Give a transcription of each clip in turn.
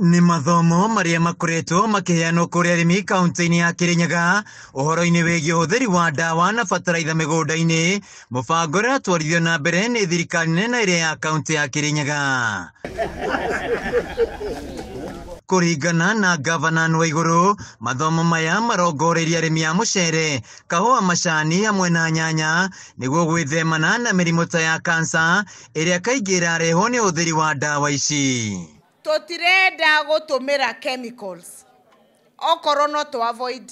Nĩ mathomo marĩa makoretwo makĩheanwo kũrĩ arĩmi kaunti-inĩ ya Kirinyaga ũhoro-inĩ wĩgiĩ ũhũthĩri wa ndawa na bataraitha mĩgũnda-inĩ, mũbango ũrĩa ũratwarithio na mbere nĩ thirikari nene na ĩrĩa ya kaunti ya Kirinyaga. Kũringana na gavana Waiguru, mathomo maya marongoreirie arĩmi a mũcere, kahũa, macani hamwe na nyanya nĩguo gwĩthemana na mĩrimũ ta ya kansa ĩrĩa kaingĩ ĩrarehwo nĩ ũhũthĩri wa ndawa ici. Tũtirenda gũtũmĩra chemicals okorwo no tũ avoid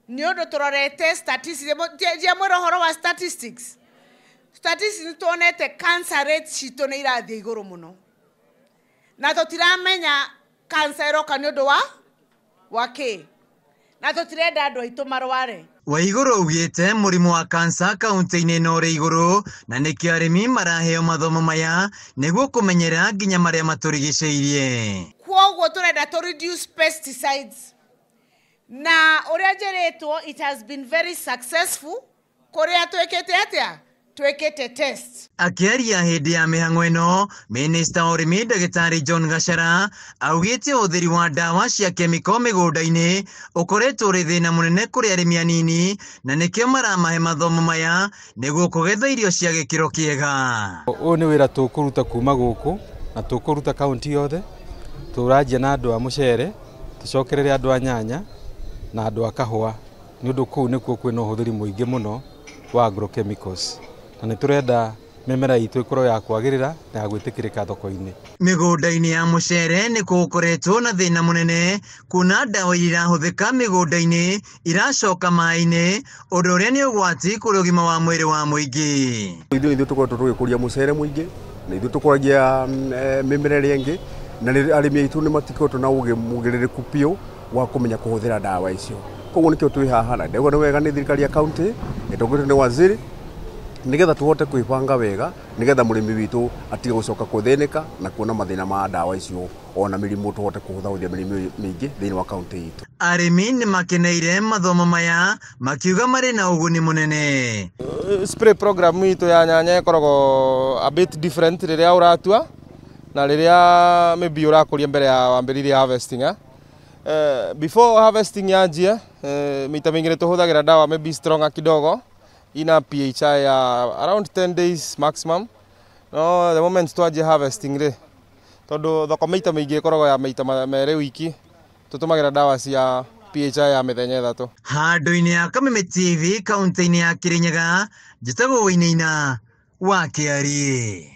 nĩ ũndũ tũrorete statistics ndiamwĩra ũhoro wa statistics. Statistics nĩ tuonete cancer rate citũ nĩ irathiĩ igũrũ mũno na tũtiramenya cancer ĩroka nĩ ũndũ wa kĩ, na tũtirenda andũ aitũ marware. Waiguru augĩte mũrimũ wa kansa kaunti-inĩ ĩno ũrĩ igũrũ na nĩkĩo arĩmi maraheo mathomo maya nĩguo kũmenyera nginya marĩa matũrigicĩirie. Kwoguo tũrenda tũ reduce pesticides na ũrĩa njĩrĩtwo it has been very successful kũrĩa twĩkĩte atĩa, twĩkĩte test. Akĩaria hĩndĩ ya mĩhang'o ĩno, minista wa ũrĩmi ndagĩtarĩ John Gachara augĩte ũhũthĩri wa ndawa cia kemiko mĩgũnda-inĩ ũkoretwo ũrĩ thĩna mũnene kũrĩ arĩmi anini na nĩkĩo maramahe mathomo maya nĩguo kũgetha irio cia gĩkĩro kĩega. Ũyũ nĩ wĩra tũkũruta kuma gũkũ na tũkũruta kaunti yothe. Tũranjia na andũ a mũcere, tũcokerere andũ a nyanya na andũ a kahũa, nĩ ũndũ kũu nĩkuo kwĩna ũhũthĩri mũingĩ mũno wa agrochemicals. Na nĩ tũrenda mĩmera itũ ĩkorwo ya kwagĩrĩra na ya gwĩtĩkĩrĩka thoko-inĩ. Mĩgũnda-inĩ ya mũcere nĩ gũkoretwo na thĩna mũnene kuona ndawa iria irahũthĩka mĩgũnda-inĩ iracoka maĩ-inĩ, ũndũ ũrĩa nĩ ũgwati kũrĩ ũgima wa mwĩrĩ wa mũingĩ. Ithuĩ ithuĩ tũkoretwo tũgĩkũria mũcere mũingĩ na ithuĩ tũkũragia mĩmera ĩrĩa ĩngĩ, na arĩmi aitũ nĩ matikoretwo na ũgĩ mũgĩrĩrĩku biũ wa kũmenya kũhũthĩra ndawa icio. Koguo nĩkĩo twĩ haha na ndauga nĩ wega nĩ thirikari ya kaunti ĩtongoretio nĩ waziri nigetha tuhote kwĩbanga wega nigetha mũrĩmi witũ atige gũcoka gũthĩnĩka na kuona mathĩna ma ndawa icio ona mĩrimũ tũhote kũhũthahũthia mĩrimũ mĩingĩ thĩinĩ wa kaunti itũ. Arĩmi nĩ makeneire mathomo maya makiuga marĩ na ũguni mũnene. Spray program itũ ya nyanya ĩkoragwo a bit different rĩrĩa ũratua na rĩrĩa maybe ũrakũria mbere ya wambĩrĩria harvesting. Before harvesting yanjie, maita maingĩ nĩ tũhũthagĩra ndawa maybe stronger kidogo ina PHI ya around 10 days maximum. No the moment twanjia harvesting rĩ, tondũ thoko maita maingĩ ĩkoragwo ya maita merĩ wiki, tũtũmagĩra ndawa cia PHI ya mĩthenya 3. Handũ-inĩ ya Kameme TV kaunti-inĩ ya Kirinyaga, njĩtagwo Wainaina wa Kĩariĩ.